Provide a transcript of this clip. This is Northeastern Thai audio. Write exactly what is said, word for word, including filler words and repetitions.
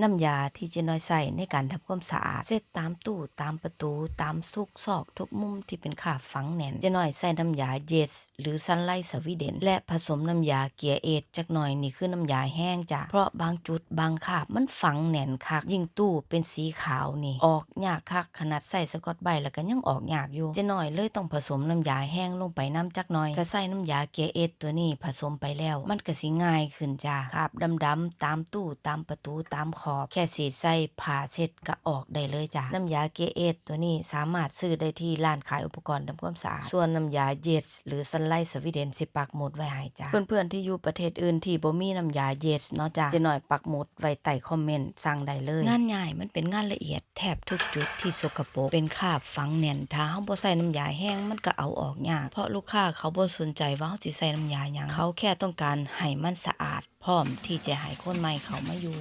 น้ำยาที่เจ๊น้อยใช้ในการทำความสะอาด เช็ดตามตู้ ตามประตู ตามทุกซอกทุกมุมที่เป็นคราบฝังแน่น เจ๊น้อยใช้น้ำยา Jets หรือ Sunlight Sweden และผสมน้ำยา Gear Ace จักหน่อย นี่คือน้ำยาแฮงจ้ะ เพราะบางจุดบางคราบมันฝังแน่นคัก ยิ่งตู้เป็นสีขาวนี่ ออกยากคัก ขนาดใช้ Scotch Brite แล้วก็ยังออกยากอยู่ เจ๊น้อยเลยต้องผสมน้ำยาแฮงลงไปนำจักหน่อย ถ้าใช้น้ำยา Gear Ace ตัวนี้ผสมไปแล้ว มันก็สิง่ายขึ้นจ้ะ คราบดำๆ ตามตู้ ตามประตู ตามขอบ แค่สิใช้ผ้าเช็ดก็ออกได้เลยจ้ะ น้ำยา Gear Ace ตัวนี้สามารถซื้อได้ที่ร้านขายอุปกรณ์ทำความสะอาด ส่วนน้ำยา Jets หรือ Sunlight Sweden สิปักหมุดไว้ให้จ้ะ เพื่อนๆที่อยู่ประเทศอื่นที่บ่มีน้ำยา Jets เนาะจ้ะ เจ๊น้อยปักหมุดไว้ใต้คอมเมนต์ สั่งได้เลย งานง่าย มันเป็นงานละเอียด แทบทุกจุดที่สกปรก เป็นคราบฝังแน่น ถ้าเฮาบ่ใช้น้ำยาแฮง มันก็เอาออกยาก เพราะลูกค้าเขาบ่สนใจว่าเฮาสิใช้น้ำยาหยัง เขาแค่ต้องการให้มันสะอาด พร้อมที่จะให้คนใหม่เข้ามาอยู่